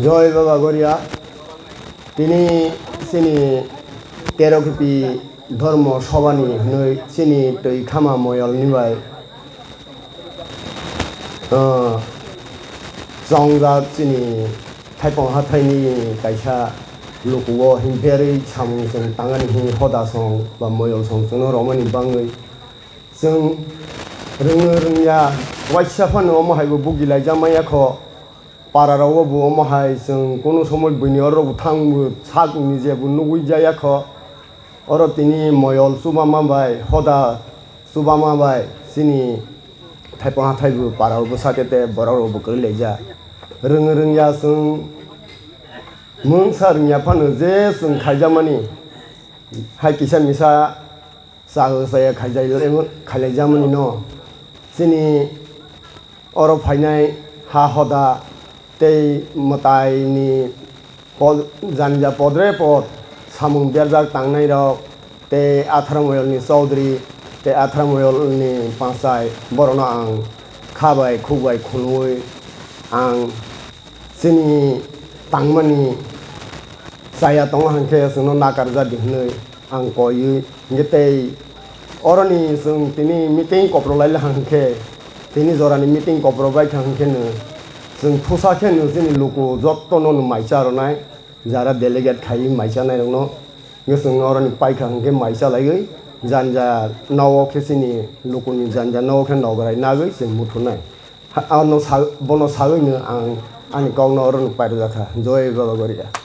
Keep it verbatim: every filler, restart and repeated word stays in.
Joy Baba Goria, tini chini tero khipi dhormo sobani hwnwi chini twi khama moyolni bai, ah, chongjak chini Thaipong hathaini kaisa lukuo himphiyarwi samung chwng tangani hwnwi hoda song ba moyol song chwngno romani bangwi chwng rwngwi rwngya, waisa phano omo haibo bugilaijak manya kho. Pararok bo omo hai chwng kunu somoi buini oro bo thang bo sak ni je bo nugui jaya kho. Oro tini moyol chubama bai hoda chubama bai chini Thaipong hathai bo para bo sake te borok rok bo kwrwi laijak. Rwng rwngya chwng mungsa rwngya phano je chwng khaijakmani hai kisa misa chaya chaya khaijak khailaijakmani no chini oro phainai ha hoda tei mwtaini pod-, janja podre pod samung berjak tangnairok tei Athra Moyolni Chaudhary tei Athra Moyolni Panchai borokno ang kha bai khuk bai khunui ang chini tangmani chaya tongo hwnkhe chwngno nakarjak di hwnwi ang koiwi hwnkhe tei oroni chwng tini meeting koprolai hwnkhe tini jorani meeting kopro baikha hwnkhe no chwng thusa khe no chini luku jottono no mai cha rwnai jara delegate khaiwi mai chanai rokno hwnkhe chwng oroni paikha hwnkhe mai chalaiwi janja nogo khe chini lukuni janja nogo khe nograi nagwi chwng muthunai. Ha, ano sa-, bono sagwino ang ani kokno oro no pairwjakha. Joy Baba Goria.